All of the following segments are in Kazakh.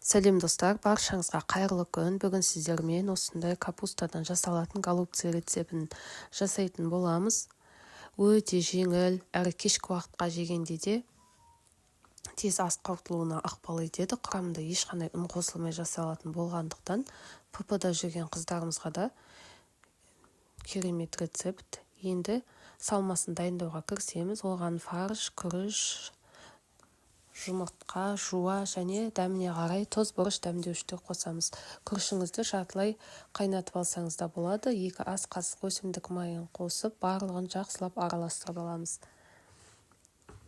Сәлем, достар! Баршаңызға қайырлы күн! Бүгін сіздермен осындай капустадан жасалатын голубцы рецептін жасайтын боламыз. Өте жеңіл әрі кешкі уақытқа жегенде де тез ас қорытылуына ықпал етеді. Құрамында ешқандай ұн қосылмай жасалатын болғандықтан, ПП-да жүрген қыздарымызға да керемет рецепт. Енді салмасын дайындауға кірісеміз. Оған фарш, күріш, жұмыртқа, жуа және дәміне қарай тұз, бұрыш, дәмдеуіштер қосамыз. Күрішіңізді жартылай қайнатып алсаңыз да болады. 2 ас қасық өсімдік майын қосып, барлығын жақсылап араластырып аламыз.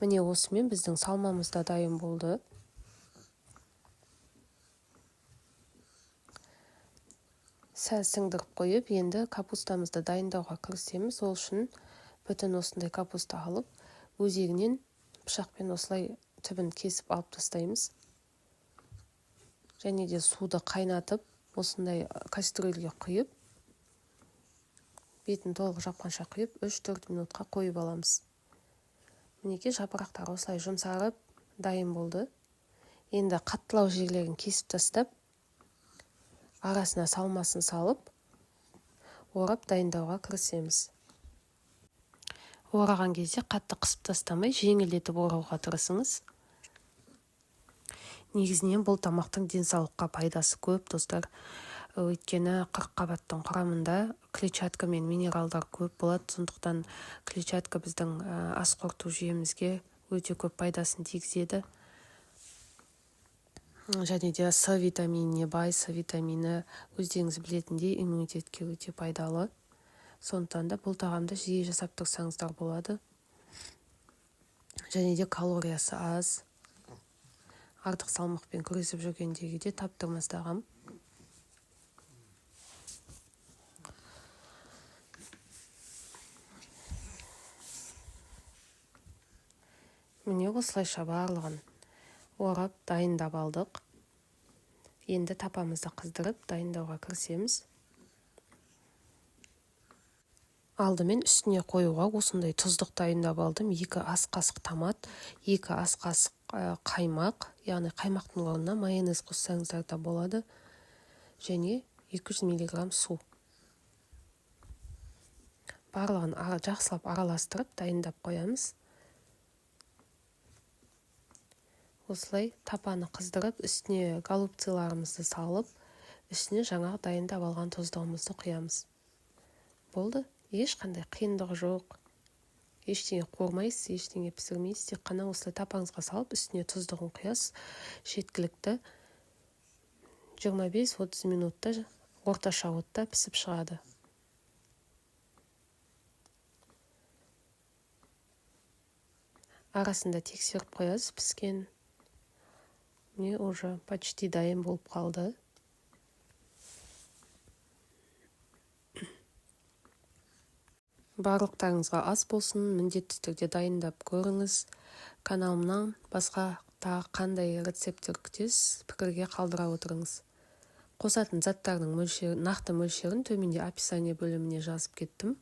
Міне, осымен біздің салмамыз да дайын болды. Сәл сіңдіріп қойып, енді капустамызды дайындауға кірісеміз. Ол үшін бүтін осындай капуста алып, өзегінен пышақпен осылай түбін кесіп алып тастаймыз. Және де суды қайнатып, осындай кастрюльге құйып, бетін толық жапқанша құйып, 3-4 минутқа қойып аламыз. Мінекей, жапырақтары осылай жұмсарып дайын болды. Енді қаттылау жерлерін кесіп тастап, арасына салмасын салып, орап дайындауға кірісеміз. Ораған кезде қатты қысып тастамай, жеңілдетіп орауға тырысыңыз. Негізінен бұл тамақтың денсаулыққа пайдасы көп, достар. Өйткені қырыққабаттың құрамында клетчатка мен минералдар көп болады. Сондықтан клетчатка біздің ас қорыту жүйемізге өте көп пайдасын тигізеді. Және де С витаминіне бай. С витамині, өздеріңіз білетіндей, иммунитетке өте пайдалы. Сондықтан да бұл тағамды жиі жасап тұрсаңыздар болады. Және де калориясы аз. Артық салмақпен күресіп жүргендерге де таптырмас тағам. Міне, осылайша барлығын орап, дайындап алдық. Енді тапамызды қыздырып, дайындауға кірісеміз. Алдымен үстіне қоюға осындай тұздық дайындап алдым. 2 ас қасық томат, 2 ас қасық қаймақ, яғни қаймақтың орнына майонез қоссаңыздар да болады, және 200 миллиграмм су. Барлығын жақсылап араластырып, дайындап қоямыз. Осылай тапаны қыздырып, үстіне голубцыларымызды салып, үстіне жаңағы дайындап алған тұздығымызды құямыз. Болды, ешқандай қиындығы жоқ. Ештеңе қуырмайсыз, ештеңе пісірмейсіз, тек қана осылай тапаңызға салып, үстіне тұздығын құясыз, жеткілікті. 25-30 минутта орташа отта пісіп шығады. Арасында тексеріп қоясыз піскен. Міне, уже почти дайын болып қалды. Барлықтарыңызға ас болсын, міндетті түрде дайындап көріңіз. Каналымнан басқа тағы қандай рецепттер күтесіз, пікірге қалдыра отырыңыз. Қосатын заттардың мөлшері, нақты мөлшерін төменде описание бөліміне жазып кеттім.